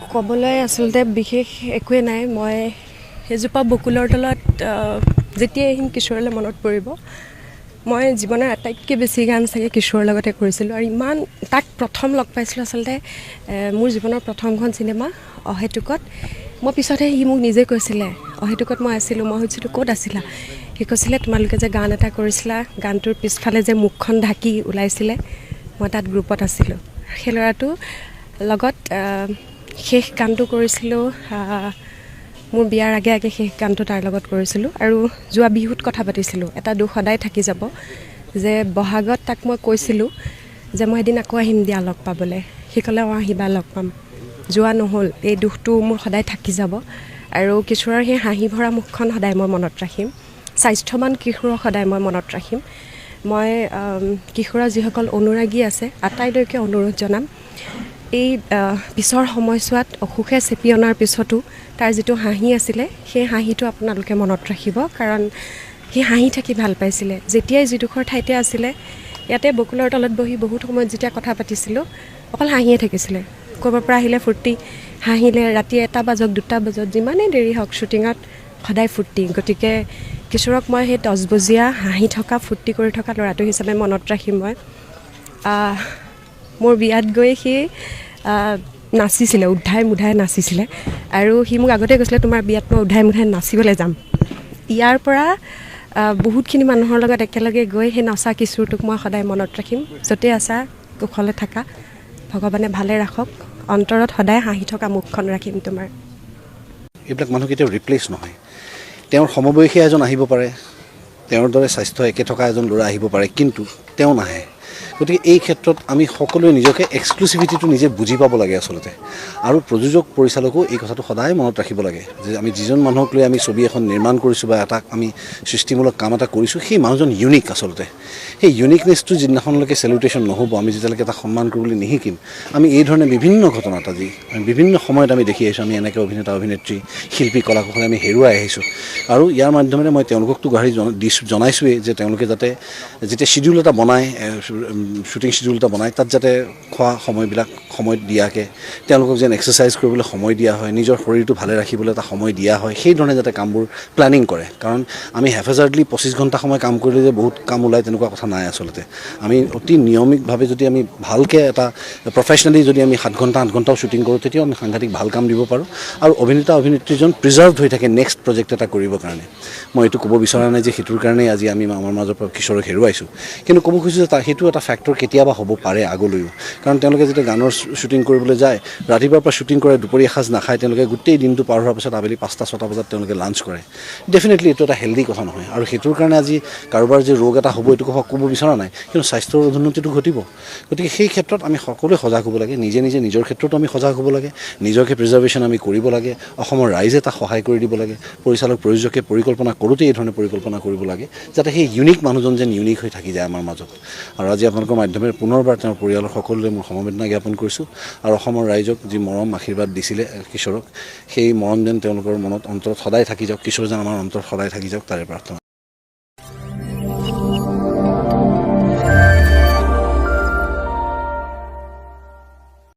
ক'বলৈ আচলতে বিশেষ একোৱেই নাই। মই সেইজোপা বকুলৰ তলত যেতিয়াই আহিম কিশোৰলৈ মনত পৰিব। মই জীৱনৰ আটাইতকৈ বেছি গান চাগে কিশোৰৰ লগতে কৰিছিলোঁ আৰু ইমান তাক প্ৰথম লগ পাইছিলোঁ আচলতে মোৰ জীৱনৰ প্ৰথমখন চিনেমা অহেতুকত। মই পিছতহে সি মোক নিজে কৈছিলে, অহেতুকত মই আছিলোঁ। মই সুধিছিলোঁ ক'ত আছিলা? সি কৈছিলে তোমালোকে যে গান এটা কৰিছিলা, গানটোৰ পিছফালে যে মুখখন ঢাকি ওলাইছিলে, মই তাত গ্ৰুপত আছিলোঁ। সেই ল'ৰাটোৰ লগত শেষ গানটো কৰিছিলোঁ, মোৰ বিয়াৰ আগে আগে শেষ গানটো তাৰ লগত কৰিছিলোঁ। আৰু যোৱা বিহুত কথা পাতিছিলোঁ, এটা দুখ সদায় থাকি যাব যে বহাগত তাক মই কৈছিলোঁ যে মই এদিন আকৌ আহিম দিয়া লগ পাবলৈ। সি ক'লে অঁ আহিবা লগ পাম। যোৱা নহ'ল, এই দুখটো মোৰ সদায় থাকি যাব। আৰু কিশোৰৰ সেই হাঁহি ভৰা মুখখন সদায় মই মনত ৰাখিম, স্বাস্থ্যৱান কিশোৰক সদায় মই মনত ৰাখিম। মই কিশোৰৰ যিসকল অনুৰাগী আছে আটাইলৈকে অনুৰোধ জনাম, এই পিছৰ সময়ছোৱাত অসুখে চেপি অনাৰ পিছতো তাৰ যিটো হাঁহি আছিলে সেই হাঁহিটো আপোনালোকে মনত ৰাখিব। কাৰণ সি হাঁহি থাকি ভাল পাইছিলে। যেতিয়াই যিডোখৰ ঠাইতে আছিলে, ইয়াতে বকুলৰ তলত বহি বহুত সময়ত যেতিয়া কথা পাতিছিলোঁ অকল হাঁহিয়ে থাকিছিলে। ক'ৰবাৰ পৰা আহিলে ফূৰ্তি, হাঁহিলে ৰাতি 1 বাজক 2 বজাত যিমানেই দেৰি হওক শ্বুটিঙত সদায় ফূৰ্তি। গতিকে কিশোৰক মই সেই তজবজীয়া হাঁহি থকা ফূৰ্তি কৰি থকা ল'ৰাটো হিচাপে মনত ৰাখিম। মই মোৰ বিয়াত গৈ সি নাচিছিলে, উধাই মুধাই নাচিছিলে। আৰু সি মোক আগতে কৈছিলে তোমাৰ বিয়াত মই উধাই মুধাই নাচিবলৈ যাম। ইয়াৰ পৰা বহুতখিনি মানুহৰ লগত একেলগে গৈ সেই নচা কিশোৰটোক মই সদায় মনত ৰাখিম। য'তে আছা কুশলে থাকা, ভগৱানে ভালে ৰাখক, অন্তৰত সদায় হাঁহি থকা মুখখন ৰাখিম তোমাৰ। এইবিলাক মানুহ কেতিয়াও ৰিপ্লেচ নহয়। তেওঁৰ সমবয়সীয়া এজন আহিব পাৰে, তেওঁৰ দৰে স্বাস্থ্য একে থকা এজন ল'ৰা আহিব পাৰে, কিন্তু তেওঁ নাহে। গতিকে এই ক্ষেত্ৰত আমি সকলোৱে নিজকে এক্সক্লুচিভিটিটো নিজে বুজি পাব লাগে আচলতে। আৰু প্ৰযোজক পৰিচালকো এই কথাটো সদায় মনত ৰাখিব লাগে যে আমি যিজন মানুহক লৈ আমি ছবি এখন নিৰ্মাণ কৰিছোঁ বা এটা আমি সৃষ্টিমূলক কাম এটা কৰিছোঁ, সেই মানুহজন ইউনিক আচলতে। সেই ইউনিকনেছটো যিদিনাখনলৈকে চেলিব্ৰেশ্যন নহ'ব, আমি যেতিয়ালৈকে তাক সন্মান কৰিবলৈ নিশিকিম, আমি এই ধৰণে বিভিন্ন ঘটনাত আজি আমি বিভিন্ন সময়ত আমি দেখি আহিছোঁ, আমি এনেকৈ অভিনেতা অভিনেত্ৰী শিল্পী কলা কুশলী আমি হেৰুৱাই আহিছোঁ। আৰু ইয়াৰ মাধ্যমেৰে মই তেওঁলোককতো গোহাৰি জনাইছোঁৱেই যে তেওঁলোকে যাতে যেতিয়া শ্বিডিউল এটা বনায়, শ্বুটিং শ্বিডিউল এটা বনায়, তাত যাতে খোৱা সময়বিলাক সময়ত দিয়াকৈ, তেওঁলোকক যেন এক্সাৰচাইজ কৰিবলৈ সময় দিয়া হয়, নিজৰ শৰীৰটো ভালে ৰাখিবলৈ এটা সময় দিয়া হয়, সেই ধৰণে যাতে কামবোৰ প্লেনিং কৰে। কাৰণ আমি হেফেজাৰ্ডলি 25 ঘণ্টা সময় কাম কৰিলে যে বহুত কাম ওলায় তেনেকুৱা কথা নাই আচলতে। আমি অতি নিয়মিতভাৱে যদি আমি ভালকৈ এটা প্ৰফেচনেলি যদি আমি 7 ঘণ্টা 8 ঘণ্টাও শ্বুটিং কৰোঁ, তেতিয়াও আমি সাংঘাতিক ভাল কাম দিব পাৰোঁ। আৰু অভিনেতা অভিনেত্ৰীজন প্ৰিজাৰ্ভ হৈ থাকে নেক্সট প্ৰজেক্ট এটা কৰিবৰ কাৰণে। মই এইটো ক'ব বিচৰা নাই যে সেইটোৰ কাৰণেই আজি আমি আমাৰ মাজৰ পৰা কিশোৰক হেৰুৱাইছোঁ, কিন্তু ক'ব খুজিছোঁ যে সেইটো এটা ফেক্টৰ কেতিয়াবা হ'ব পাৰে আগলৈও। কাৰণ তেওঁলোকে যেতিয়া গানৰ শ্বুটিং কৰিবলৈ যায়, ৰাতিপুৱাৰ পৰা শ্বুটিং কৰে, দুপৰীয়া এসাঁজ নাখায়, তেওঁলোকে গোটেই দিনটো পাৰ হোৱাৰ পিছত আবেলি 5টা 6টা বজাত তেওঁলোকে লাঞ্চ কৰে। ডেফিনেটলি এইটো এটা হেল্ডি কথা নহয়। আৰু সেইটোৰ কাৰণে আজি কাৰোবাৰ যে ৰোগ এটা হ'ব এইটো কথা ক'ব বিচৰা নাই, কিন্তু স্বাস্থ্যৰ অৱনতিটো ঘটিব। গতিকে সেই ক্ষেত্ৰত আমি সকলোৱে সজাগ হ'ব লাগে, নিজে নিজে নিজৰ ক্ষেত্ৰতো আমি সজাগ হ'ব লাগে, নিজকে প্ৰিজাৰ্ভেশ্যন আমি কৰিব লাগে, অসমৰ ৰাইজে তাক সহায় কৰি দিব লাগে, পৰিচালক প্ৰযোজকে পৰিকল্পনা কৰোঁতে এই ধৰণে পৰিকল্পনা কৰিব লাগে যাতে সেই ইউনিক মানুহজন যেন ইউনিক হৈ থাকি যায় আমাৰ মাজত। আৰু আজি আপোনালোকৰ মাধ্যমেৰে পুনৰবাৰ তেওঁৰ পৰিয়ালৰ সকলোলৈ মোৰ সমবেদনা জ্ঞাপন কৰিছোঁ। আৰু অসমৰ ৰাইজক যি মৰম আশীৰ্বাদ দিছিলে কিশোৰক, সেই মৰম যেন তেওঁলোকৰ মনত অন্তৰত সদায় থাকি যাওক, কিশোৰ যেন আমাৰ অন্তৰত সদায় থাকি যাওক, তাৰে প্ৰাৰ্থনা।